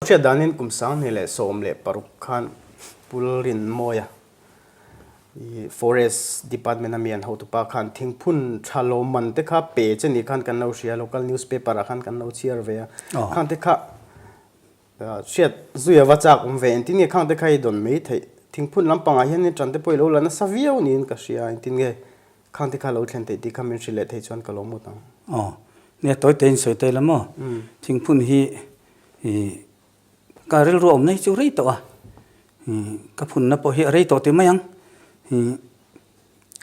Hriat danin kum 2016 khan Pu Lalrinmawia i Forest Department a mi an hotupa khan thingphun tha lawmman te kha pe che ni khan kan lo hria, local newspaper ah khan kan lo chhiar ve a, khang te kha hriat zui ava chak awm ve, engtin nge khang te kha i dawn mai theih, thingphun lampangah hian in tan te pawh i lo la nasa viau niin ka hria, engtin nge khang te kha lo thlen theih tih kha min hrilh leh theih chuan ka lo mut ang. Aw, nia tawi te in sawi ta ila maw, thingphun hi I ka rilru awmna hi chu rei tawh a, i ka phunna pawh hi a rei tawh tih mai ang. I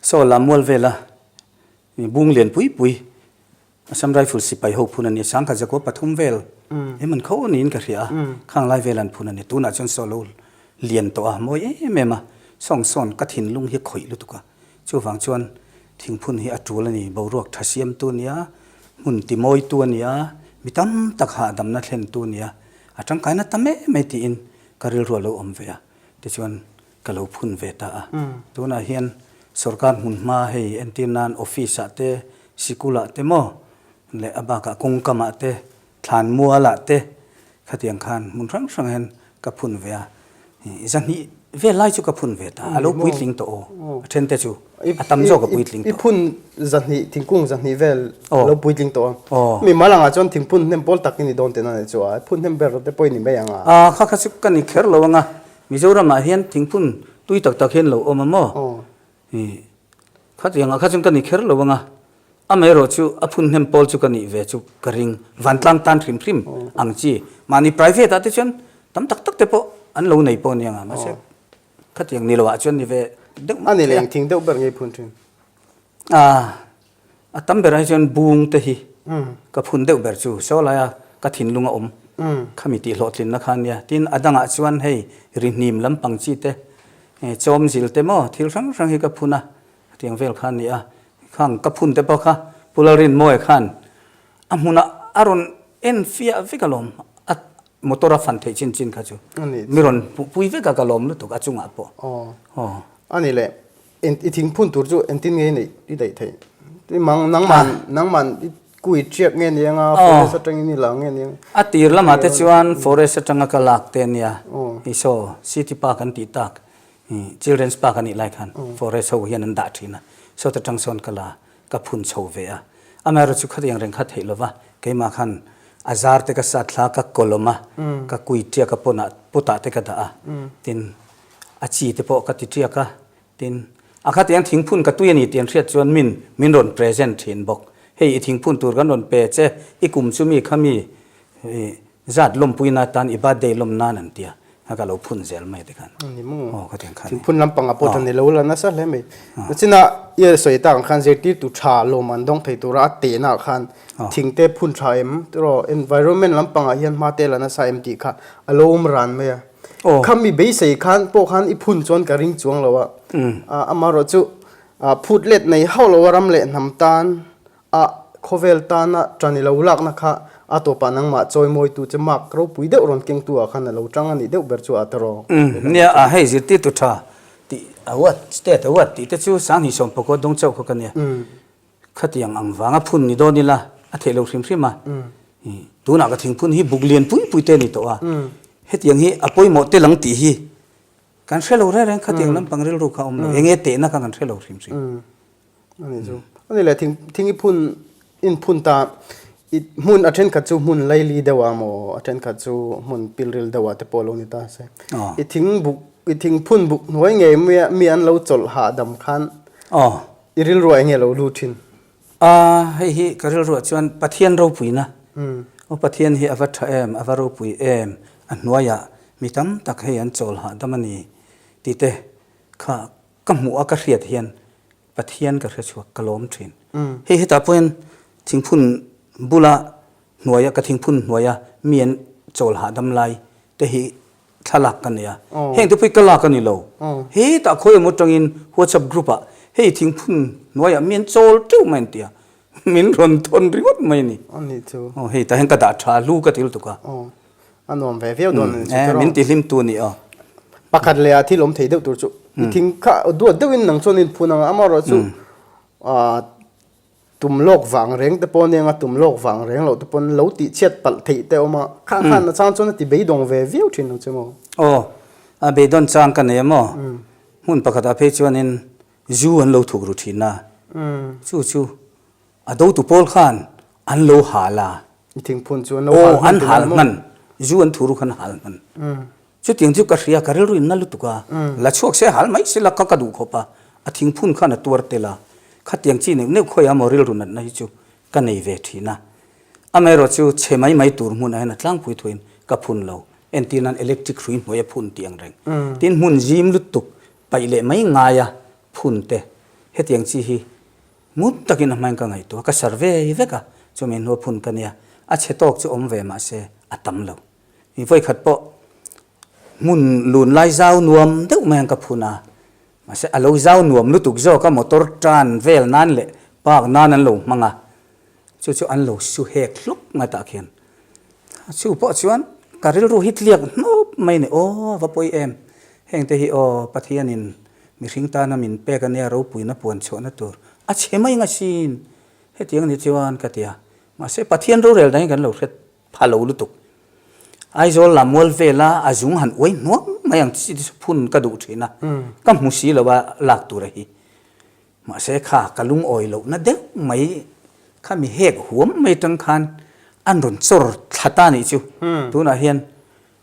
saw lam mual vela i bung lian pui pui Assam Rifle sipai ho phun a ni a, sangkhat zakua pathum vel em an kho niin ka hria a, khang lai vel an phun a ni. Tunah chuan saw lo lian tawh a, mawi em em a, sawng sawn ka thinlung hi khawih lutuk a. Chuvang chuan thingphun hi a tul a ni, boruak tha siamtu a ni a, hmun timawitu a ni a, mi tam tak hahdamna thlentu a ni a, a tangkaina tam em mai tiin ka rilru a lo awm ve a, tichuan ka lo phun ve ta a. Tunah hian sorkar hmun hma hei entir nan office ah te, sikul ah te maw leh a bakah kawngkam ah te Thlan mualah te khatiang khan hmun hrang hrang hian ka phun ve a, zahnih vel lai chu ka phun ve ta, a lo puitling tawh aw, a then te chu a tam zawk a puitling tawh. I phun zahnih, thingkung zahnih vel a lo puitling tawh a, mi mal angah chuan thingphun hnem pawl tak i ni dawn tihna nih chu a, phun hnem ber te pawh i ni mai ang a. A, kha kha chu ka ni kher lo ang a, Mizoramah hian thingphun tui tak tak hian lo awm a maw? Khatiangah kha chuan ka ni kher lo ang a, amaherawh chu a phun hnem pawl chu ka nih ve chu ka ring vantlang tan hrim hrim ang chi. Mahni private ah te chuan tam tak tak te pawh an lo nei pawh a ni ang a, mahse khatiang ni loah chuan ni ve deuh mai thei a. A ni leng thing deuh ber ngei phun thin. A. A tam berah hi chuan bung te hi ka phun deuh ber chu saw laia ka thinlung a awm khami tih hlawhtlinna kha ania. Tin, a dangah chuan hei rihnim lampang chi te, chawm zil te maw thil hrang hrang hi ka phun a, hetiang vel kha a ni a. Khang ka phun te pawh kha Pu Lalrinmawia khan a hmunah a rawn en fiah vek alawm, a motor a fan theih chin chin kha chu mi rawn hmuhpui vek a ka lawm lutuk a chungah pawh. Aw, a ni le. I thingphun tur chu engtin nge i neih i daih theih? I mang nangman nangman i kui ṭiak nge ni anga forest aṭangin i la nge ni ang? A tir lamah te chuan forest aṭanga ka lak te ania i saw city park an tih tak i children's park a nih lai khan forest ho hian an dah ṭhin a sawta ṭang sawn ka la ka phun chho ve a amaherawhchu chu khatiang reng kha theih lova keimah khan a zar te ka sat thla ka kawlawm a ka kui ṭiak a pawnah putah te ka dah a tin a chi te pawh ka ti ṭiak a Tin, a khatiang thingphun ka tui a ni tih an hriat chuan min min rawn present thin bawk. Hei i thingphun tur kan rawn pe che, i kum chu mi kha mi zat lawmpuina atan i birthday lawm nan an tia, kha ka lo phun zel mai tikhan. Ni maw? Aw khatiang kha a ni. Thingphun lampang ah pawh tan i lo la nasa hle mai. Nachina i sawi tak ang khan zirtirtu tha lawm an dawng thei tura a tehna ah khan thingte phun tha em tiraw environment lampang ah hian hma te la nasa em tih kha a lo awm ran mai a. Khami beisei khan pawh khan i phun chuan ka ring chuang lo a, amaherawh chu phut let nei hauh lo a ram leh hnam tan a khawvel tana tan i lo lakna kha a tawpah nangmah chawimawitu che mark ropui deuh rawn kengtu ah khan a lo tang a nih deuh ber chu a ta rawh. Nia a hei zirtirtu tha tih award state award tih te chu Sanghnih Sawmpakua dawng chauh kha ka nia. Khatiang ang vanga phun ni dawn ila a theih lo hrim hrim a. Tunah ka thingphun hi buk lian pui pui te a ni tawh a. Hetiang hi a pawimawh tel ang tih hi kan hre lo reng reng khatiang lampang rilru kha a awm lo. Enge tehna kha kan hre lo hrim hrim. A ni chu. A ni le thing thing i phun in phun ta i hmun a thenkhat chu hmun laili deuh a maw a thenkhat chu hmun pilril deuh ah te pawh a lo ni ta se. I thing buk i thingphun buk hnuai ngei mi an lo chawlh hahdam khan I rilruah enge lo lut thin? A, hei hi ka rilruah chuan Pathian ropuina. Aw Pathian hi a va tha em, a va ropui em, a hnuaiah mi tam tak hei an chawl hahdam a ni tih te kha ka hmuh a ka hriat hian Pathian ka hre chhuak ka lawm thin. Hei hetah pawh hian thingphun bula hnuaia ka thingphun hnuaia mi an chawl hahdam lai te hi thlalak ka nei a, heng te pawh hi ka lak a ni lo. Hetah khawi emaw atangin WhatsApp group ah hei thingphun hnuaiah mi an chawl teuh mai an ti a, min rawn thawn ringawt mai a ni. Aw hei tah hian ka dah tha hlu ka ti lutuk a. A nuam ve viau dawn a ni chu tiraw. Min ti hlim tu a ni aw. Pakhat leh ah thil awm thei deuh tur chu i thing kha duat deuhin nang chuan in phun ang a, amaherawhchu. Tum lawk vang reng te pawh nia tum lawk vang reng loh te pawn lo tih chhiat palh theih te awm a, khang khan a chang chuan a ti beidawng ve viau thin lo che maw? Aw, a beidawn chang ka nei a maw? Hmun pakhatah phei chuanin zu an lo thuk ru thin a, chu chu a dotu pawl khan an lo hal a. I thingphun chu an lo hal hman tih maw? Aw, an hal hman, zu an thu ru khan hal hman. Chutiang chu ka hria, ka rilru in na lutuk a, la chhuak se hal mai sela kha ka duh khawp a, a thingphun khan a tuar tel a, khatiang chi neuh neuh khawiah maw rilru natna hi chu ka nei ve thin a. Amaherawh chu chhe mai mai tur hmunah hian a tlangpui thuin ka phun lo, entir nan electric hrui hnuai a phun tih ang reng. Tin hmun zim lutuk paih leh mai ngaia phun te hetiang chi hi ngut takin a hmain ka ngaihtuah, ka survey vek a, chumi hnua phun ka nia, a chhe tawk chu awm ve mahse a tam lo. I vawikhat pawh hmun lun lai zau nuam deuh mai ang ka phun a, mahse a lo zau nuam lutuk zawk a, motor tan vel nan leh park nan an lo hmang a, chu chu an lo su hek hluk mai tah khian. Chu pawh chuan ka rilru hi tliak hnawp mai a ni, aw a va pawi em, heng te hi aw Pathianin mihring tana min pek ania ropuina puan chhuahna tur a chhe mai ngasin hetiang ni chuan ka ti a, mahse Pathian rorel dangin kan lo hre Pha lo lutuk. Aizawl lam mual vela a zung han uai hnuang mai ang chi chu phun ka duh thin a, ka hmu si lo a lak tur a hi. Mahse kha ka lungawi lohna deuh mai kha mi hek huam mai atang khan an rawn chawr thla ta nih chu. Tunah hian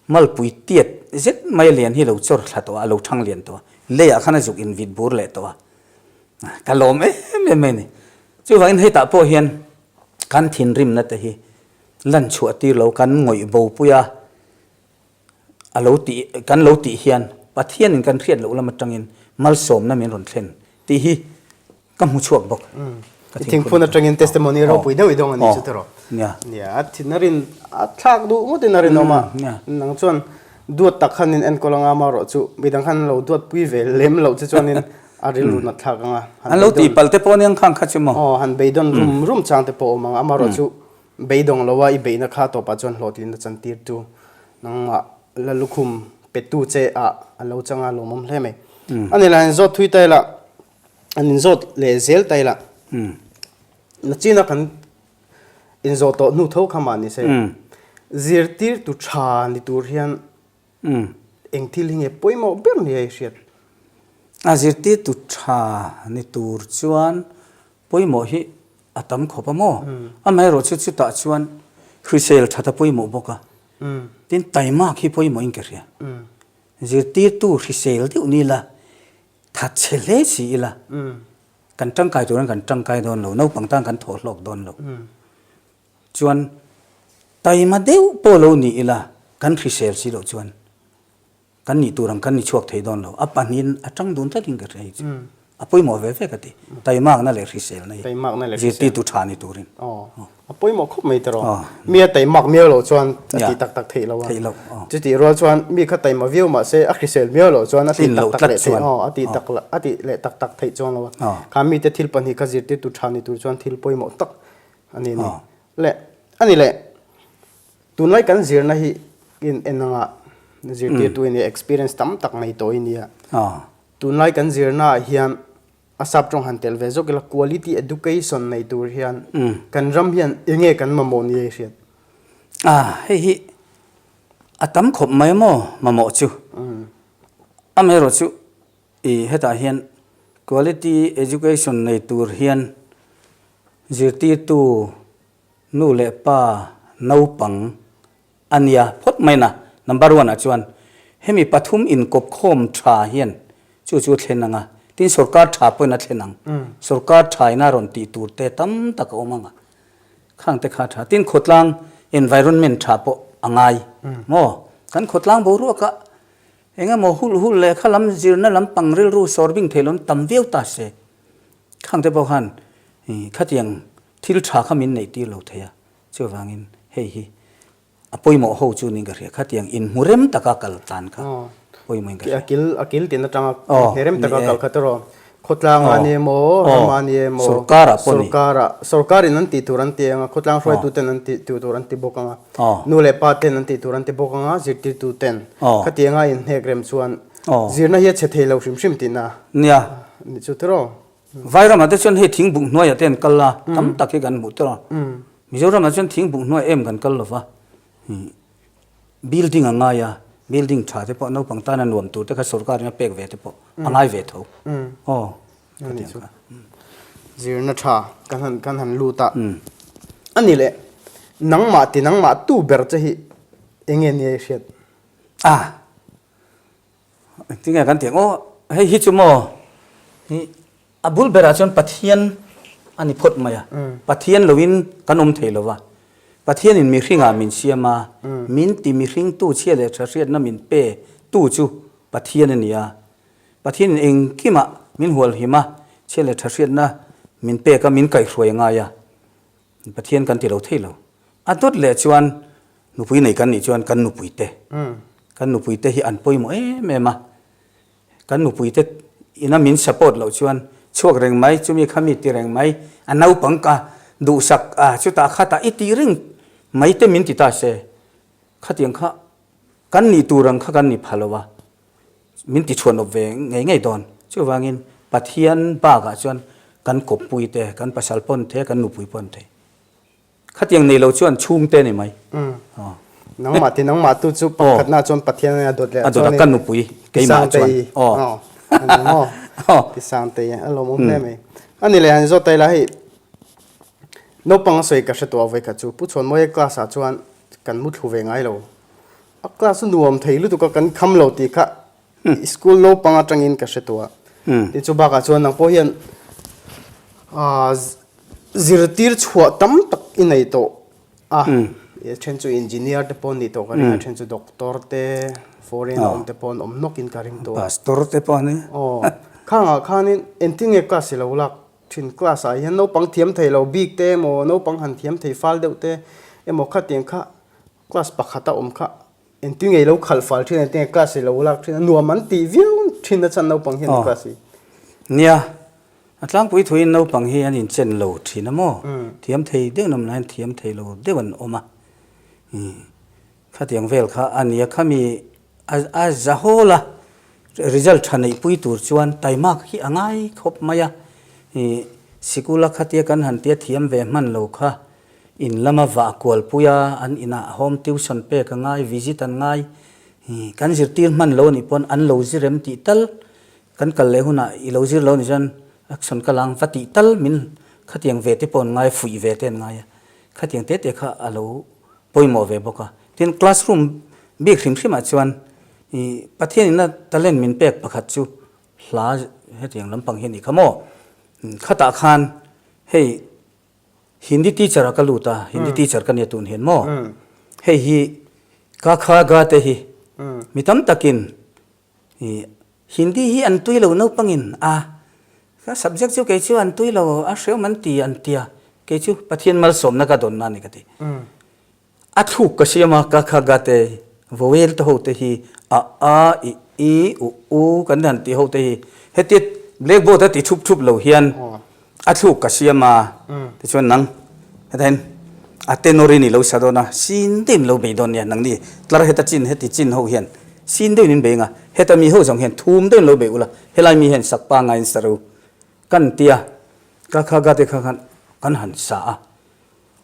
malpui tiat zet mai a lian hi lo chawr thla tawh a, a lo thang lian tawh a, leiah khan a zuk invit bur leh tawh a. Ka lawm em em mai a ni. Chuvangin hetah pawh hian kan thinrimna te hi lan chhuah tir lo kan ngawih bo pui a, a lo tih kan lo tih hian Pathianin kan hriat loh lam atangin malsawmna min rawn thlen tih hi ka hmu chhuak bawk. Ka thingphun atangin testimony ropui deuh i dawng a ni chu tiraw? Nia. Nia, a thin a rin a thlak duh ngawtin a rinawm a, nang chuan duat tak khan in enkawl anga amaherawh chu midang khan an lo duat pui ve lem loh che chuanin a rilru nat thlak anga. An lo tih palh te pawh aniang khang kha chu maw? Aw, han beidawn rum rum chang te pawh a awm ang, amaherawh chu Beidawng loa i beihna kha tawpah chuan hlawhtlinna chantirtu nangmah la lukhum petu che ah a lo chang a lawmawm hle mai. A ni la, inzawt thui ta ila, an inzawt leh zel ta ila, nachina kan inzawh tawh hnu tho kha mah ni se, zirtirtu tha ni tur hian eng thil hi nge pawimawh ber ni a i hriat? A zirtirtu tha ni tur chuan pawimawh hi A tam khawp a maw? Amaherawh chu chutah chuan hrisel that a pawimawh bawk a, tin taimak hi pawimawhin ka hria. Zirtirtu hrisel deuh ni ila, that chhe hle si ila, kan tangkai turin kan tangkai dawn lo, naupang tan kan thawh hlawk dawn lo. Chuan taima deuh pawh lo ni ila, kan hrisel si loh chuan Kan nih tur ang kan ni chhuak thei dawn lo. A pahnihin a tang dun tlatin ka hria hi chu. A pawimawh ve ve ka ti. Taimakna leh hriselna hi zirtirtu tha ni turin. Aw, a pawimawh khawp mai tiraw. Mi a taimak miau loh chuan a ti tak tak theih lo a. Chutih rual chuan mi kha taima viau mah se a hrisel miau loh chuan a ti tak tak leh theih aw, a ti tak a ti leh tak tak theih chuang lo a. Kha mite thil pahnih kha zirtirtu tha ni tur chuan thil pawimawh tak a ni a ni. Le, a ni leh. Tunlai kan zirna hi in en anga zirtirtu i nia, experience tam tak nei tawh i nia. Tunlai kan zirnaah hian a sap tawng han tel ve zawk ila quality education nei tur hian kan ram hian enge kan mamawh nia i hriat? A, hei hi a tam khawp mai maw mamawh chu. Amaherawh chu i hetah hian quality education nei tur hian zirtirtu Nu leh pa naupang a nia phawt mai na, number one ah chuan hemi pathum inkawp khawm tha hian chu chu a thlen ang a, tin sorkar tha pawhin a thlen ang, sorkar tha ina rawn tih tur te tam tak a awm ang a, khang te kha tha, tin khawtlang environment tha pawh a ngai maw, kan khawtlang boruak ah eng emaw hulh hulh leh kha lam zirna lampang rilru sawr bing thei lo an tam viau ta se, khang te pawh khan khatiang Thil tha kha min neih tir lo thei a, chuvangin hei hi a pawimawh ho chu niin ka hria, khatiang inhmu rem taka kal tan kha pawimawhin ka hria. A kil a kil tin atanga inhmu rem taka kal kha tawh khawtlang a ni emaw, ram a ni emaw, sorkar ah pawh ni. Sorkar ah, sorkar in an tih tur an ti ang a, khawtlang hruaitu ten an tih tur an ti bawk ang a, nu leh pa ten an tih tur an ti bawk ang a, zirtirtu ten khatianga inhnek rem chuan zirna hi a chhe thei lo hrim hrim tihna nia ni chu tiraw. Vairamah te chuan hei thingbuk hnuaiah te an kal a, tam tak hi kan hmuh tawh a. Mizoramah chuan thingbuk hnuai em kan kal lo va, building a ngai a, building tha te pawh naupang tana nuam tur te kha sorkarin a pek ve te pawh a ngai ve tho. Aw, ka ti ang kha. Zirna tha kan han kan han lut a, a ni leh nangmah ti nangmah tu ber che hi eng nge nia i hriat? A, Engtinge kan tih ang aw, hei hi chu maw hi a bul berah chuan Pathian a ni phawt mai a, Pathian loin kan awm thei lo va, Pathianin mihringah min siam a, min ti mihringtu chhia leh tha hriatna min pe tu chu Pathian a ni a, Pathianin engkimah min hualhim a, chhia leh tha hriatna min pek a, min kaihhruai a ngai a. Pathian kan ti lo thei lo. A dawt leh chuan nupui nei kan nih chuan kan nupui te, kan nupui te hi an pawimawh em em a. Kan nupui te ina min support loh chuan chhuak reng mai, chumi kha mi ti reng mai, a naupang ka duhsak a chutah khatah i tih reng mai te min ti ta se, khatiang kha kan nih tur ang kha kan ni pha lo a. Min ti chhuanawp ve ngei ngei dawn. Chuvangin Pathian bakah chuan kan kawppui te, kan pasal pawh an thei a, kan nupui pawh an thei. Khatiang nei lo chuan chhungte a ni mai. Aw. Nangmah ti nangmah tu chu pakhatna chuan Pathian a dawt leh a chuan ka nupui keimah chuan. Aw. Aw. Aw. Ti Sangtei a lawmawm hle mai. A ni leh han zawt ta ila hei naupang a sawi ka hre tawh a vawikhat chu Pu Chhuanmawia class ah chuan kan mu thlu ve ngai lo. A class a nuam thei lutuk a kan kham lo tih kha school naupang atangin ka hre tawh a. Tin chu bakah chuan nang pawh hian zirtir chhuah tam tak i nei tawh a. A then chu engineer te pawh an nih tawh ka ring a, a then chu doctor te, foreign a awm te pawh an awm nawkin ka ring tawh a. Pastor te pawh an ni. Aw, khangah khanin engtin nge class i lo lak thin? Class ah hian naupang thiam thei lo bik te emaw naupang han thiam thei fal deuh te emaw khatiang kha Class pakhat a awm kha engtin nge i lo khalh fal thin a, engtin nge class i lo lak thin a, nuam an tih viau thin a chuan naupang hian i class hi. Nia, a tlangpui thuin naupang hi an inchen lo thin a maw? Thiam thei deuh an awm lai hian thiam thei lo deuh an awm a. Khatiang vel kha a nia, khami a za hawl a, result tha neihpui tur chuan taimak hi a ngai khawp mai a. Sikul a khatia kan han tia thiam ve hman lo kha In lama vah kualpui a, an inah home tuition pek a ngai, visit an ngai. Kan zirtir hman lo anih pawn an lo zir em tih tal, kan kal leh hunah i lo zir lo anih chuan action ka lang va tih tal min khatiang ve te pawh an ngai, fuih ve te an ngai a. Khatiang te te kha a lo pawimawh ve bawk a. Tin, classroom bik hrim hrimah chuan Pathian ina talent min pek pakhat chu hla hetiang lampang hi a nih kha maw? Khatah khan hei Hindi teacher ah ka lut a, Hindi teacher ka nia tun hian maw? Hei hi ka kha ga te hi mi tam takin i Hindi hi an tui lo naupangin a, ka subject chu kei chu an tui lo a hreawm an ti an tia, kei chu Pathian malsawmna ka dawnna a ni ka ti. A thluk ka siam a, ka kha ga te, vowel te ho te hi a a, i i, u u kan han tih ho te hi heti blackboard a ti thup thup lo hian a thluk ka siam a, tichuan nang heta hian a tenor in i lo sa dawn a, sin deuhin lo bei dawn nia, nangni tlar heta chin heti chin ho hian sin deuhin in bei ang a, heta mi ho zawng hian thum deuhin lo bei ula, helai mi hian sak pangaiin sa ro kan tia, ka kha ga te kha khan kan han sa a.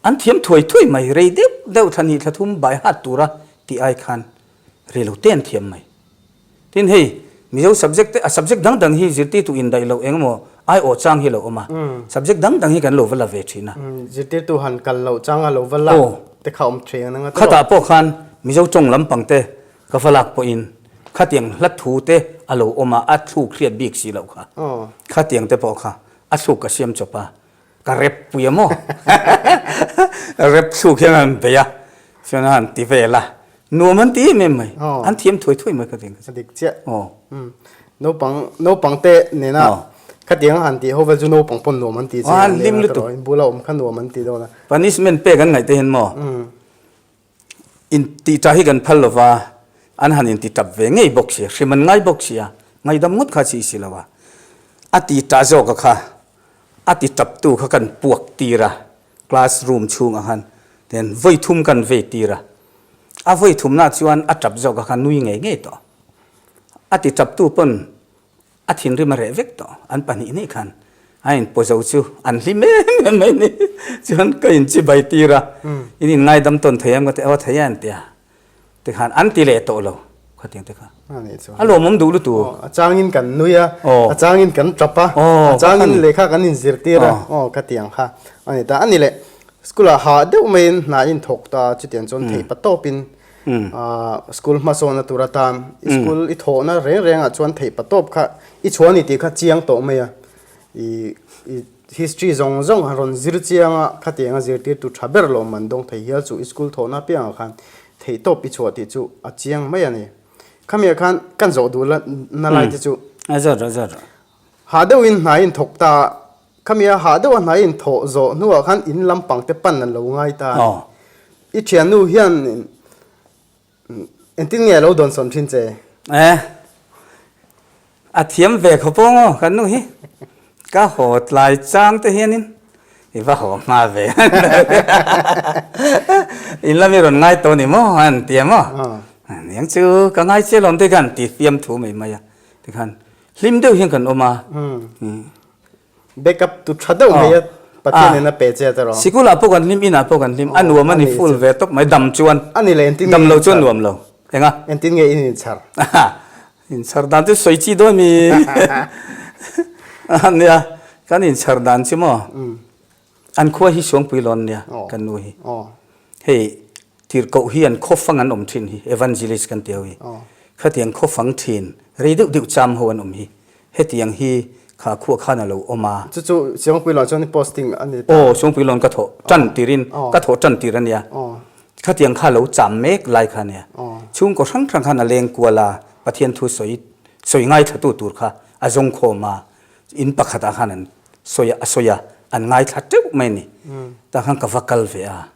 An thiam thuai thuai mai, rei deuh deuh thla hnih thla thum bai hat tura tih ai khan rei lo te an thiam mai. Tin hei Mizo subject te, a subject dang dang hi zirtirtu indaih loh eng emaw aiawh chang hi lo awm a, subject dang dang hi kan lo va la ve thin a. Zirtirtu han kal loh changa lo va lak te kha awm thin ang a tawh. Khatah pawh khan Mizo tawng lampang te ka va lak pawhin khatiang hla thu te a lo awm a, a thluk hriat bik si loh kha. Khatiang te pawh kha a thluk ka siam chawp a, Ka rep pui a maw? Rep thluk hian an bei a, chuan a han ti vel a, nuam an ti em em mai, an thiam thuai thuai mai ka ti ang. A dik chiah. Naupang, naupang te nena khatiang a han tih ho vel chu naupang pawn nuam an ti chiah. An hlim lutuk. In bula awm kha nuam an ti dawn a. Punishment pek an ngaih te hian maw? Intih ṭah hi kan phal lo va, an han inti ṭap ve ngei bawk sia, hrim an ngai bawk sia, ngaihdam ngawt kha chi si lo a. A ti ṭah zawk a kha, a ti ṭaptu kha kan puak tir a, class room chhungah khan ten vawi thum kan vei tir a. A vawi thumnaah chuan a ṭap zawk a kha nui ngei ngei tawh. A ti ṭaptu pawn a thinrim a reh vek tawh, an pahnihnih khan. A inpaw zo chu an hlim em em mai ni. Chuan ka inchibai tir a, in inngaidam tawn thei em ka ti a, aw thei e an ti a. Tikhan an ti leh tawh lo khatiang te kha. A lawmawm duh lutuk. A changin kan nui a, a changin kan tap a, a changin lehkha kan inzirtir a, aw khatiang kha a ni ta. A ni leh school ah hah deuh maiin hna in thawk ta chutiang chuan theih pa tawpin school hmasawnna tur atan school i thawhna reng rengah chuan theih pa tawp kha i chhuah a ni tih kha chiang tawh mai a. I i history zawng zawng han rawn zir chiang a, khatiang a zirtirtu tha ber lawm man dawng thei hial chu i school thawhna apiangah khan theihtawp i chhuah tih chu a chiang mai a ni. Khamiah khan kan zawh duh la na lai te chu. A zawt rawh zawt rawh. Hah deuhin hna in thawk ta a, khamiah hah deuha hna in thawh zawh hnuah khan in lampang te pan an lo ngai ta a ni. I thiannu hian Engtin nge a lo dawnsawn thin che? Eh, a thiam ve khawp aw ngaw kan nu hi. Ka haw tlai chang te hianin i va haw hma ve. In lam i rawn ngai tawh ni maw an ti a maw? Niang chu ka ngai che lawm te khan ti fiam thu mai mai a. Tikhan hlim deuh hian kan awm a. Backup tu tha deuh mai a Pathian in a pe che ta rawh. Sikul ah pawh kan hlim, in ah pawh kan hlim, a nuam a ni full ve tawp mai, dam chuan. A ni le engtin nge Dam lo chuan nuam lo. Enga? Engtin nge in inchhar? Inchhar dan chu sawi chi dawn mi. Nia, kan inchhar dan chu maw? An khua hi Suangpui lawn nia, kan nu hi. Hei tirhkoh hi an khawfang an awm thin hi, evangelist kan ti ho hi. Khatiang khawfang thin, rei deuh deuh cham ho an awm hi. Hetiang hi kha khuah khan a lo awm a. Chu chu Siangpui lawn chuan posting a ni ta. Aw, Siangpui lawn ka thawh tan tirin, ka thawh tan tir a nia. Khatiang kha lo cham mek lai kha a nia. Chhungkaw hrang hrang khan a leng kual a, Pathian thu sawi sawi ngaithlatu tur kha a zawng khawm a, in pakhatah khan an sawi a sawi a, an ngaithla teuh mai a ni. Tah khan ka va kal ve a,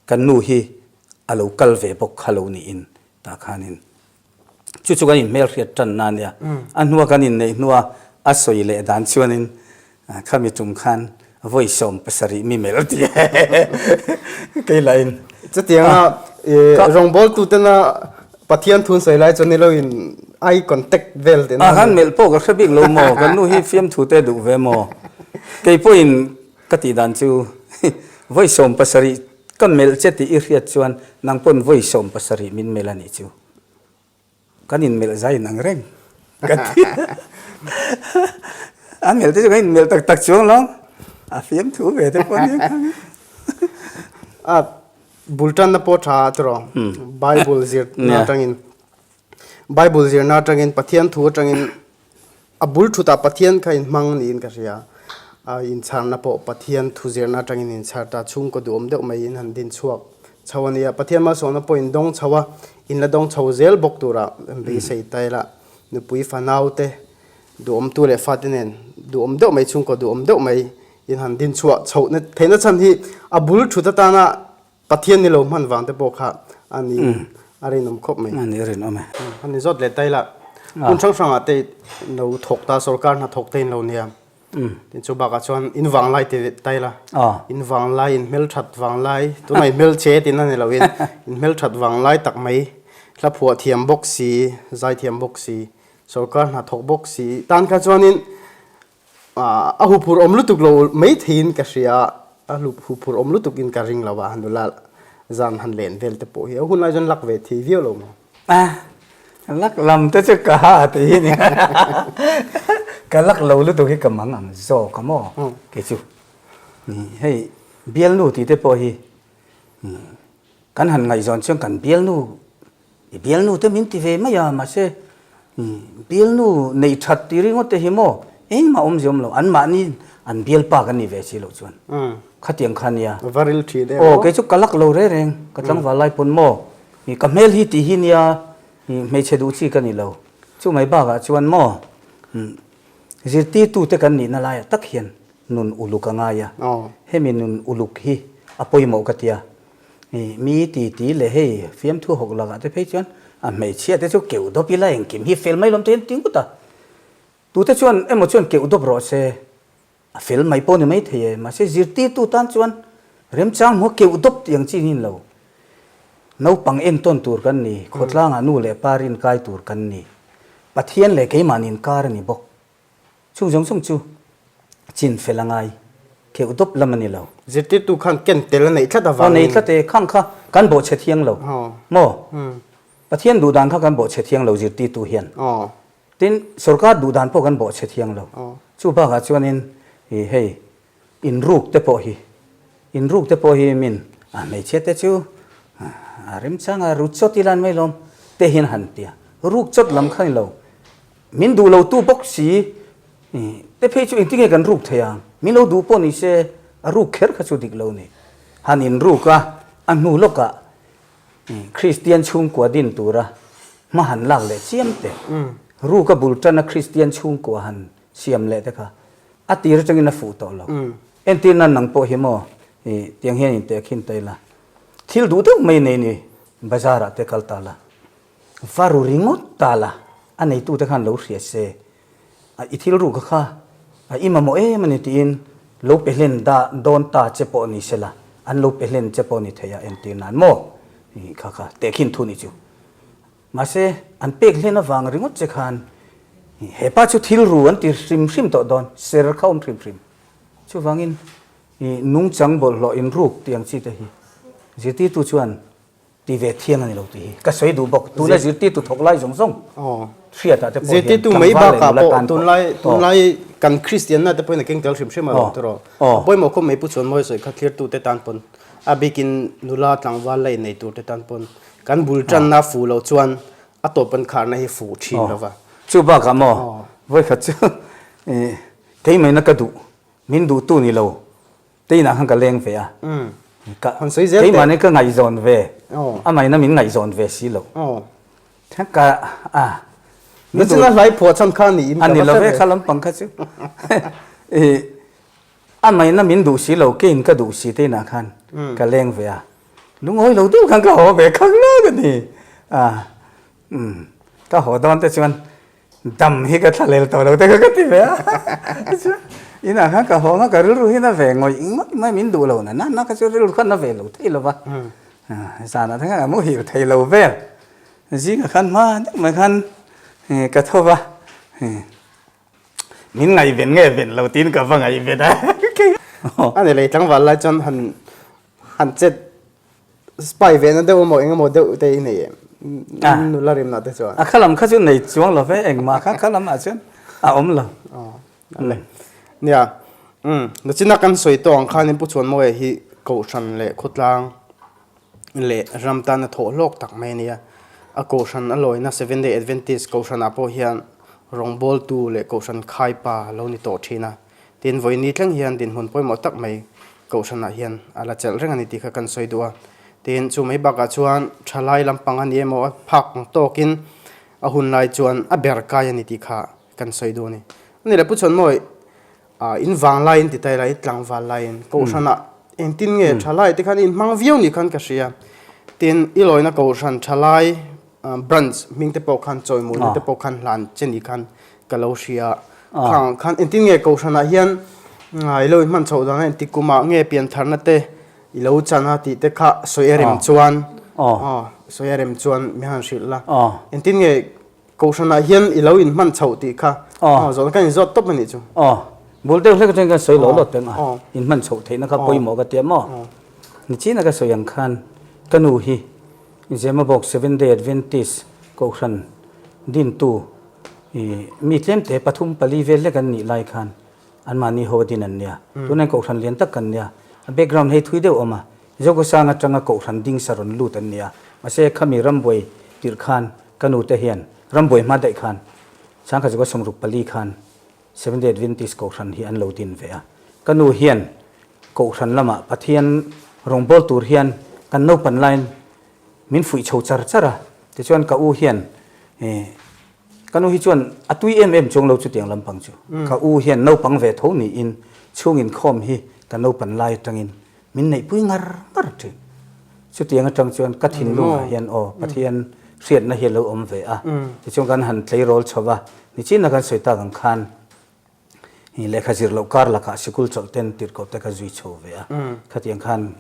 kan nu hi a lo kal ve bawk kha lo niin tah khanin Chu chu kan inhmelhriat tanna a nia. A hnua kan inneih hnua a sawi leh dan chuanin khami tum khan vawi 70 mi melh ti kei lahin. Chutianga rawngbawltutena Pathian thun sawi lai chuan ni loin eye contact vel tihna a ni. A han melh pawh ka hre bik lo maw? Kan nu hi fiamthu te duh ve maw? Kei pawhin ka tih dan chu vawi 70 ka melh che tih i hriat chuan nang pawn vawi 70 min melh a nih chu. Kan inmelh zai in ang reng ka ti a. A melh te chu kan inmelh tak tak chuang lo. A fiamthu ve te pawh nia khang. A bul tanna pawh tha a tawrh aw. Bible zirna atangin Bible zirna atangin Pathian thu atangin A bul thutah Pathian kha inhmang niin ka hria. A inchharna pawh Pathian thuzirna atangin inchhar ta, chhungkaw duhawm deuh mai in han din chhuak chho a nia. Pathian malsawmna pawh in dawng chho a, in la dawng chho zel bawk tura beisei ta ila. Nupui fanau te duhawmtu leh fate nen duhawm deuh mai, chhungkaw duhawm deuh mai in han din chhuah chhoh theihna chhan hi a bul thut atana Pathian ni lo hman vang te pawh kha a ni a rinawm khawp mai. A ni a rinawm e. A ni zawt leh tai lah. Hmun hrang hrangah te lo thawk ta, sorkar hna thawk te in lo nia. Tin chu bakah chuan in vang lai ti tai la. In vang lai, in hmelthat vang lai, tunah in hmelchhe tin a ni lo in, in hmelthat vang lai tak mai, hla phuah thiam bawk si, zai thiam bawk si, sorkar hna thawk bawk si tan kha chuanin A huphurh awm lutuk lo mai theiin ka hria a, a huphurh awm lutuk in ka ring lo a, nula zan han len vel te pawh hi a hunlai chuan lak ve thei viau lo maw? A, lak lam te chu ka ha tih hi ni ka lak lo lutuk hi ka mang ang zawk a maw kei chu. Hei bialnu tih te pawh hi kan han ngaihzawn chuan kan bialnu I bialnu te min ti ve mai a, mahse bialnu neih that ti ringawt te hi maw engmah awmzia awm lo, an mahni an bialpa kan nih ve si loh chuan khatiang kha nia. Va ril thin em aw. Kei chu ka lak lo reng reng, ka tlangval lai pawn maw ka hmel hi tih hi nia hmeichhe duh chi ka ni lo, chu mai bakah chuan maw zirtirtu te kan nihna laiah tak hian nun uluk a ngai a, hemi nun uluk hi a pawimawh ka tia. Mi ti ti leh hei fiamthu hawk lakah te phei chuan a hmeichhia te chu keuh dawp ila engkim hi fel mai lawm te hian ti ngut a. Tute chuan emaw chuan keuh dawp rawh se a fel mai pawh ni mai thei e, mahse zirtirtu tan chuan remchang hmua keuh dawp tih ang chi niin lo. Naupang entawn tur kan ni, khawtlangah nu leh pa rinkai tur kan ni, Pathian leh keimahni inkar a ni bawk. Chung zawng zawng chu. Chin fel a ngai kheuh dawp lam a ni lo. Zirtirtu khan ken tel a neih tlat avangin. Aw nei tlat e, khang kha kan bawhchhe thiang lo maw? Pathian duh dan kha kan bawhchhe thiang lo zirtirtu hian. Tin, sorkar duh dan pawh kan bawhchhe thiang lo. Chu bakah chuanin hei inruk te pawh hi, inruk te pawh hi min a hmeichhia te chu a remchang a rut chawt ila an mai lawm te hian han ti a. Ruk chawt lam kha ni lo. Min duh lo tu bawk si te phei chu engtin nge kan ruk thei ang? Min lo duh pawh ni se a ruk kher kha chu dik lo ni. Han inruk a, a hnu lawkah Kristian chhungkua din tura hma han lak leh chiam te, ruk a bul tan a Kristian chhungkua han siam leh te kha a tir atangin a fuh tawh lo. Entir nan nang pawh hi maw tiang hian intehkhin ta ila, thil duh deuh mai nei ni bazar ah te kal ta la, Va ru ringawt ta la, a neitute khan lo hria se, a i thil ruk kha a i mamawh em a ni tiin lo pe hlen da dawn ta che pawh ni se la, an lo pe hlen che pawh ni thei a entir nan maw? Kha kha tehkhin thu ni chu. Mahse, an pek hlen avang ringawt che khan hepa chu thil ru an ti hrim hrim tawh dawn, ser kha awm hrim hrim. Chuvangin nungchang bawlhhlawh inruk tih ang chi te hi zirtirtu chuan Ti ve thiang a ni lo tih hi ka sawi duh bawk. Tuna zirtirtu thawk lai zawng zawng hriatah te pawh hian tlangval leh nula tan pawh. Tunlai tunlai kan Kristianna te pawhin a keng tel hrim hrim a lo tawh rawh. A pawimawh khawp mai Pu Chuanmawi sawi kha thlirtu te tan pawn a bikin nula tlangval la innei tur te tan pawn kan bul tanna fu lo chuan a tawp an kharna hi fu thin lo va. Chu bakah maw vawikhat chu keimahina ka duh min duhtu ni lo Teinah khan ka leng ve a, ka keimahni ka ngaihzawn ve, amahin min ngaihzawn ve si lo. Ka a min duh. Hlai phuah chhan kha niin ka va hre ve. A ni lo ve kha lampang kha chu. Amahin min duh si lo, keiin ka duh si teinah khan ka leng ve a. Lungawi lo deuh khan ka haw ve khang lak a ni. A ka haw dawn te chuan Dam hi ka thlalel tawh lo te kha ka ti ve a, chuan inah khan ka haw ang a, ka rilru hi na ve ngawih ngawih mai, min duh lo na na na kha chu rilru khan na ve lo thei lo va, zanah te khan ka muhil thei lo vel, zingah khan hma deuh mai khan ka tho va, min ngaihven nge ven lo tiin ka va ngaihven a. A ni lei tlangval lai chuan han han chet Spy ve na deuh emaw eng emaw deuh te i nei em? Nula rimna te chuan. A khalam kha chu nei chuang lo ve engmah kha khalam ah chuan a awm lo. Ale. Nia. Um, nachina kan sawi tawh ang khanin Pu Chuanmawia hi Kohhran leh khawtlang leh ram tana thawh hlawk tak mai a nia. A Kohhran a lawina Seventh Day Adventist Kohhranah pawh hian rawngbawltu leh Kohhran khaipa lo ni tawh thin a. Tin, vawiin thleng hian dinhmun pawimawh tak mai Kohhranah hian a la chelh reng a ni tih kha kan sawi duh a. Tin, chu mai bakah chuan thalai lampang a ni emaw a phak ang tawkin a hun lai chuan a ber kai a ni tih kha kan sawi duh a ni. A ni le Pu Chhawnmawi, in vang laiin ti ta ila, i tlangval laiin Kohhranah engtin nge thalai te khan i inhmang viau ni khan ka hria. Tin, i lawina Kohhran thalai branch hming te pawh khan chawimawina te pawh khan hlan che ni khan ka lo hria. Khang khan engtin nge Kohhranah hian i lo inhman chhoh dan a engti kumah nge piantharna te i lo chan a tih te kha sawi a rem chuan sawi a rem chuan mi han hrilh la. Engtin nge Kohhranah hian i lo inhman chhoh tih kha zawhna kan inzawt tawp a nih chu. Bul deuh hlek atangin kan sawi lo lawt peng a, inhman chhoh theihna kha pawimawh ka ti a maw? Nichina ka sawi ang khan ka nu hi Zemabawk Seventh Day Adventist Kohhran dintu mi tlemte pathum pali vel hlek an nih lai khan anmahni ho a din an nia. Tunah hian Kohhran lian tak kan nia. A background hei thui deuh a awm a. Zokawsang atanga Kohhran dingsa rawn lut an nia. Mahse khami rambuai tirh khan ka nute hian rambuai hma daih khan Sangkhat Zuka 64 khan Seventh Day Adventist Kohhran hi an lo din ve a. Ka nu hian Kohhran lamah Pathian rawngbâwl tur hian kan naupan laiin min fuih chho char char a. Tichuan ka u hian ka nu hi chuan a tui em em chuang lo chutiang lampang chu. Ka u hian naupang ve tho niin chhung inkhawm hi ka naupan lai atangin min neihpui ngar ngar thin. Chutiang atang chuan ka thinlungah hian aw Pathian hriatna hi a lo awm ve a. Tichuan kan han tleirawl chho va, nichina kan sawi tak ang khan lehkha zir loh kar lakah sikul chawlh ten tirhkoh te ka zui chho ve a. Khatiang khan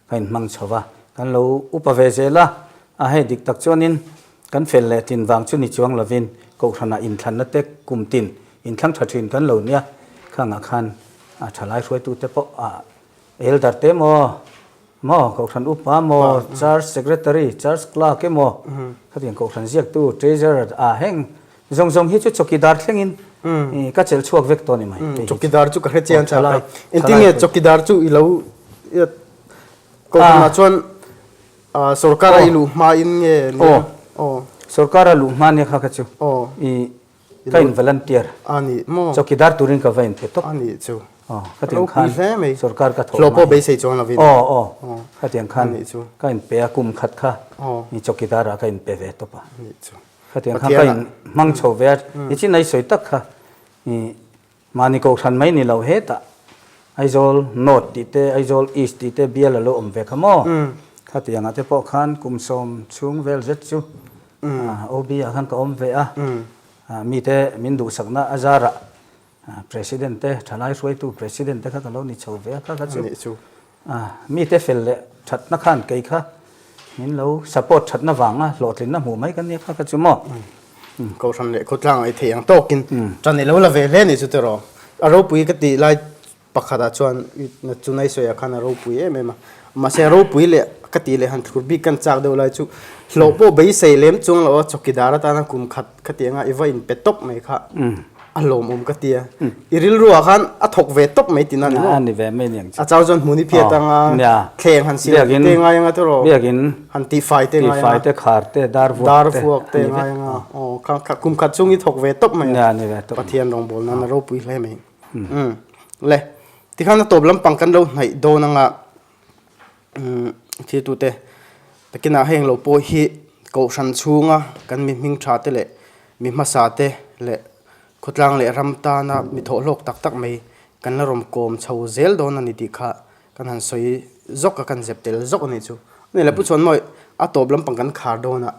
ka inhmang chho va, kan lo upa ve zel a, a hei dik tak chuanin kan fel leh tin vang chu ni chuang lovin Kohhranah inthlanna te kum tin inthlang tha thin kan lo nia, khangah khan. A thalai hruaitute pawh a elder te emaw, maw Kohhran upa emaw, church secretary, church clerk emaw, khatiang Kohhran ziaktu, treasurer a heng zawng zawng hi chu chawkidar thlengin ka chelh chhuak vek tawh a ni mai. Chawkidar chu ka hre chiang chak a. Engtin nge chawkidar chu i lo Kohhranah chuan sorkar a i luh hmain nge nia? Aw. Sorkar a luh hma nia kha kha chu. I ka in volunteer. A ni maw? Chawkidar turin ka va in pe tawp. A nih chu. Aw, khatiang khan sorkar ka thawh hma. Hlawh pawh beisei chuang lovin. Aw, aw. Khatiang khan ka in pe a, kum khat kha i chawkidar ah ka in pe ve tawp a. A nih chu. Khatiang khan ka in hmang chho ve a, i chin a i sawi tak kha i Mahni kohhran mai ni lo hetah Aizawl North tih te, Aizawl East tih te bial a lo awm ve kha maw? Khatiangah te pawh khan kum sawm chhung vel zet chu OB ah khan ka awm ve a, mite min duhsakna a zarah President te, thalai hruaitu President te kha ka lo ni chho ve a kha kha chu. Mite fel leh thatna khan kei kha min lo support thatna vanga hlawhtlinna hmuh mai kan nia kha kha chu maw. Kohhran leh khawtlang ei theih ang tawkin tan i lo la ve hle ni chu tiraw. A ropui ka tih lai pakhatah chuan chunai sawiah khan a ropui em em a. Mahse a ropui leh ka tih leh han thlur bik kan chak deuh lai chu hlawh pawh beisei lem chuang lo a chawkidar atana kum khat khatianga i va inpe tawp mai kha. A lawmawm ka tia. I rilru ah khan a thawk ve tawp mai tina ni maw? A ni ve mai ni ang chu. A chau chuan hmun i phiat anga thleng han siam te ngai anga tiraw? Biakin han tihfai te ngai anga. Tihfai te, khar te, dar vuak te. Dar vuak te ngai anga. Aw kha kum khat chung i thawk ve tawp mai a. A ni ve tawp. Pathian rawngbawl nan a ropui hle mai. Le tikhan a tawp lampang kan lo hnaih dawn anga thiltute takinah heng lo pawh hi kohhran chhunga kan mi hming tha te leh mi hmasa te leh khawtlang leh ram tana mi thawhhlawk tak tak mai kan la rawn kawm chho zel dawn a ni tih kha kan han sawi zawk a kan zep tel zawk a nih chu. Ani leh Pu Chhuanmawii a tawp lampang kan khar dawn a,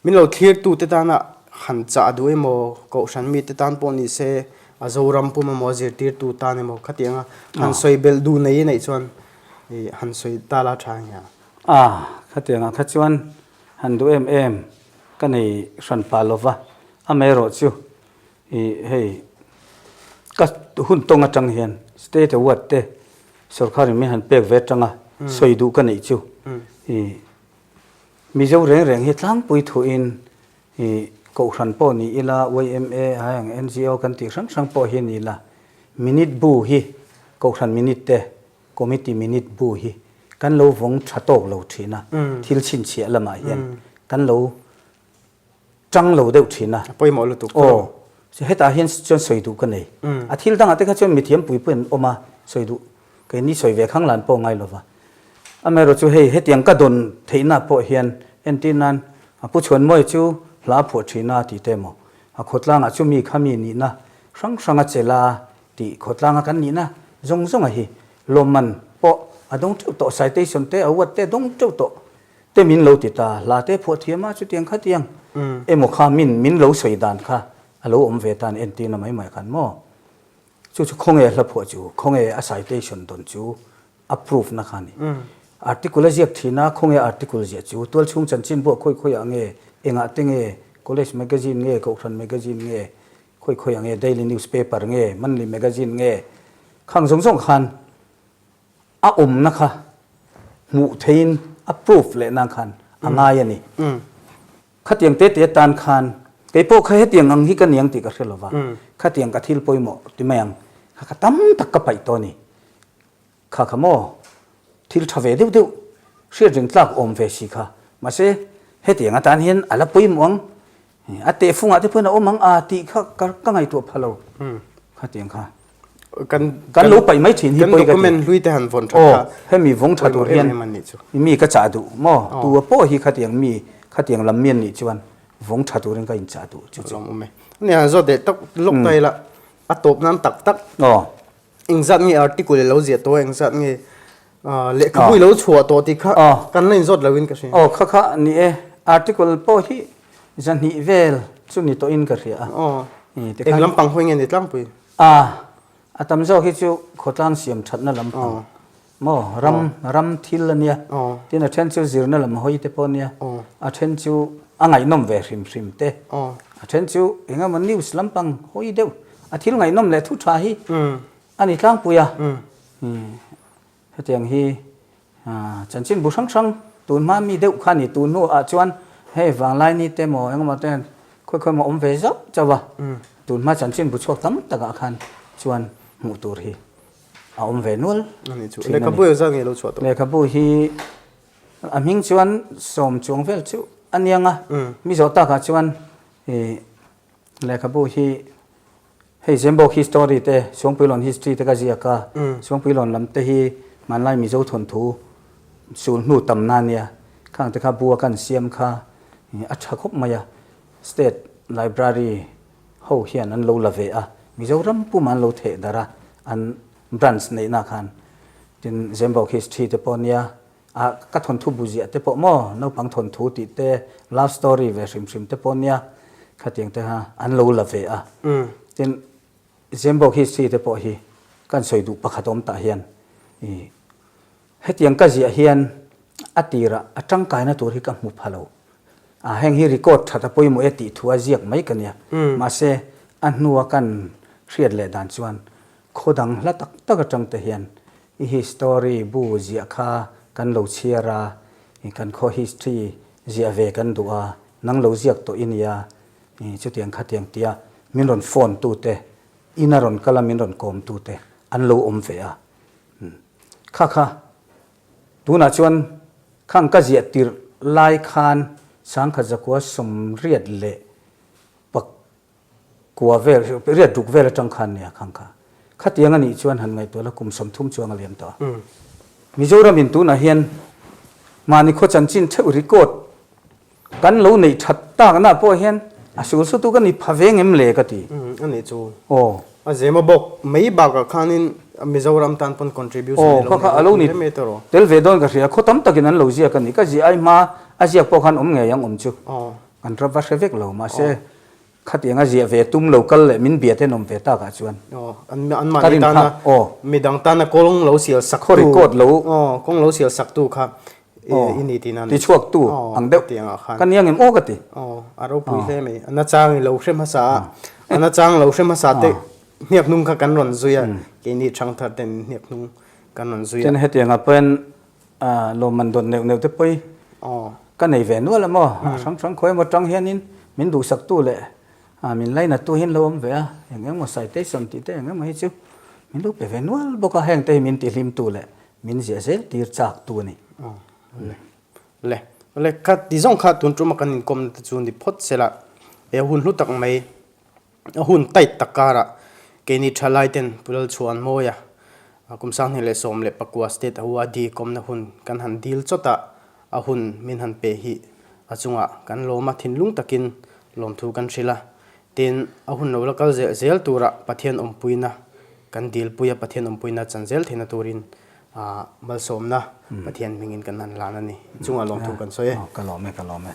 min lo thlirtute tana han chah duh emaw kohhran mite tan pawh ni se a Zoram pum emaw a zirtirtu tan emaw khatianga han sawi belh duh nei neih chuan I han sawi ta la tha nia. A, khatiangah kha chuan han duh em em ka nei hran pah lo va, amaherawh chu i hei ka hun tawng atang hian state award te sorkarin min han pek ve atanga sawi duh ka neih chu i Mizo reng reng hi tlangpui thuin i kohhran pawh ni ila yma heng NGO kan tih hrang hrang pawh hi ni ila minute bu hi kohhran minute te Committee minute bu hi kan lo vawng tha tawk lo thin a, thil chhinchhiah lamah hian kan lo tang lo deuh thin a. A pawimawh lutuk tawh. Aw, hetah hian chuan sawi duh ka nei. A thil dangah te kha chuan mithiam pui pawhin an awm a, sawi duh keini sawi ve khang lan pawh ngai lo va. Amaherawh chu hei hetiang ka dawn theihna pawh hian entir nan a Pu Chhuanmawia chu hla a phuah thin a tih te emaw, a khawtlangah chu mi kha mi nihna hrang hrang a chelh a Tih khawtlanga kan nihna zawng zawnga hi lawmman pawh a dawng teuh tawh, citation te, award te a dawng teuh tawh te min lo ti ta, hla te phuah thiam a chutiang khatiang emaw kha min min lo sawi dan kha a lo awm ve tan entirna mai mai khan maw? Chu chu khawnge a hla phuah chu, khawnge a citation dawn chu a proof na kha a ni. Article a ziak thin a, khawnge article ziah chu, tualchhung chanchin buah khawi khawiah nge, engah te nge, college magazine nge, kohhran magazine nge, Khawi khawi ang nge daily news paper nge monthly magazine nge khang zawng zawng khan a awmna kha hmuh theiin a proof leh nan khan a ngai a ni. Khatiang te te tan khan kei pawh kha hetiang ang hi ka niang tih ka hre lova, khatiang ka thil pawimawh ti mai ang kha ka tam tak ka paih tawh a ni. Kha kha maw? Thil tha ve deuh deuh, hriat reng tlak awm ve si kha. Mahse, hetiang atan hian a la pawimawh ang, a tehfungah te pawhin a awm ang a tih kha ka ngaihtuah pha lo. Khatiang kha. Kan kan lo paih mai thin hi pawi ka ti. Kan document hlui te han vawn that kha. Aw, hemi vawng tha tur hian mi ka chah duh maw? Tua pawh hi khatiang mi, khatiang lam mi an nih chuan vawng tha turin ka inchah duh chu chu. Awm e. Ani han zawt leh tawk lawk ta ila, a tawp nan tak tak. Aw. Engzat nge article i lo ziah tawh a, engzat nge lehkhabu i lo chhuah tawh tih kha kan la inzawt loin ka hria. Aw kha kha ni e, article pawh hi zahnih vel chu ni tawhin ka hria a. Aw, eng lampang hawi nge ni tlangpui? A, a tam zawk hi chu khawtlang siam thatna lampang maw, ram ram thil a nia, tin a then chu zirna lam hawi te pawh a nia, a then chu a ngaihnawm ve hrim hrim te, a then chu engemaw news lampang hawi deuh. A thil ngaihnawm leh thu tha hi. a ni tlangpui a. Hetiang hi chanchin bu hrang hrang tun hma mi deuh kha a ni. Tun hnuah chuan hei vanglai ni te maw engemaw te khawi khawi maw awm ve zauh chauh a. Tun hma chanchin bu chhuak tam takah khan chuan hmuh tur hi a awm ve nual thin a ni. Lehkhabu engzat nge lo chhuah tawh? Lehkhabu hi a hming chuan sawm chuang vel chu a niang a. Mi zawh takah chuan lehkhabu hi Hei Zembawk history te, Suangpuilawn history te ka ziak a, Suangpuilawn lam te hi hmanlai Mizo thawnthu sul hnu tamna a nia, khang te kha bu a kan siam kha a tha khawp mai a, State Library ho hian an lo la ve a, Mizoram puma an lo theh darh a, an branch neihna khan. Tin, Zembawk history te pawh a nia, A ka thawnthu bu ziah te pawh maw naupang thawnthu tih te love story ve hrim hrim te pawh nia khatiang te kha an lo la ve a. Tin Zembawk history te pawh hi kan sawi duh pakhat awm tah hian i hetiang ka ziah hian a tirah a tangkaina tur hi ka hmu pha lo. A heng hi record that a pawimawh e tih thu a ziak mai ka nia. Mahse a hnua kan hriat leh dan chuan khaw dang hla tak tak atang te hian I history bu ziah kha kan lo chhiar a, kan khaw history ziah ve kan duh a, nang lo ziak tawh i nia, chutiang khatiang tia min rawn phone tu te, ina rawn kal a min rawn kawm tu te an lo awm ve a. Kha kha tunah chuan khang ka ziah tirh lai khan sangkhat zakua sawmriat leh pak Kua vel, riat ruk vel atang khan nia khang kha. Khatiang a nih chuan han ngaihtuah la kum 30 chuang a liam tawh a. Mizoram in tunah hian mahni khaw chanchin theuh record kan lo neih that takna pawh hian a sul sutu ka ni pha ve ngem le ka ti. A nih chu. Aw. A zema bawk mai bakah khanin Mizoram tan pawn contribution a lo nei hle mai tawh. Tel ve dawn ka hria, khaw tam takin an lo ziak a ni. Ka ziah ai hma a ziak pawh khan awm ngei ang awm chu. Kan va hre vek lo mahse Khatiang a ziah ve tum lo kal leh min bia te nawm ve tak ah chuan. Aw, an an mahni tana midang tana kawng lo sial sak tu. Record lo. Aw, kawng lo sial sak tu kha i ni tihna a ni. Ti chhuak tu ang deuh. Khatiang ah khan. Ka nia ngem aw ka ti. Aw, a ropui hle mai. A nachang i lo hre hmasa a, a nachang lo hre hmasa te hniak hnung kha kan rawn zui a, keini thangthar ten hniak hnung kan rawn zui a. Chuan hetiang ah pawhin Lawmman dawt neuh neuh te pawi ka nei ve nual a maw? A hrang hrang khawi emaw tang hianin min duhsaktu leh min lainattu hi an lo awm ve a, eng eng emaw citation tih te eng emaw hi chu min lo pe ve nual bawk a, heng te hi min tihlimtu leh min ziah zel tir chaktu a ni. Le, le, le, kha ti zawng kha tun tuma kan inkawmna te chu ni phawt se la, he hun hlu tak mai A hun tight tak karah keini thalai ten Pu Lalchhuan Mawia kum 2019 State Award kawmna hun kan han dil chawt a, a hun min han pe hi a chungah kan lawm a, thinlung takin lawmthu kan hrilh a. Tin, a hun lo la kal zel zel turah Pathian awmpuina kan dilpui a, Pathian awmpuina chan zel theihna turin malsawmna Pathian hmingin kan han hlan a ni. I chungah lawmthu kan sawi e. Ka lawm e, ka lawm e.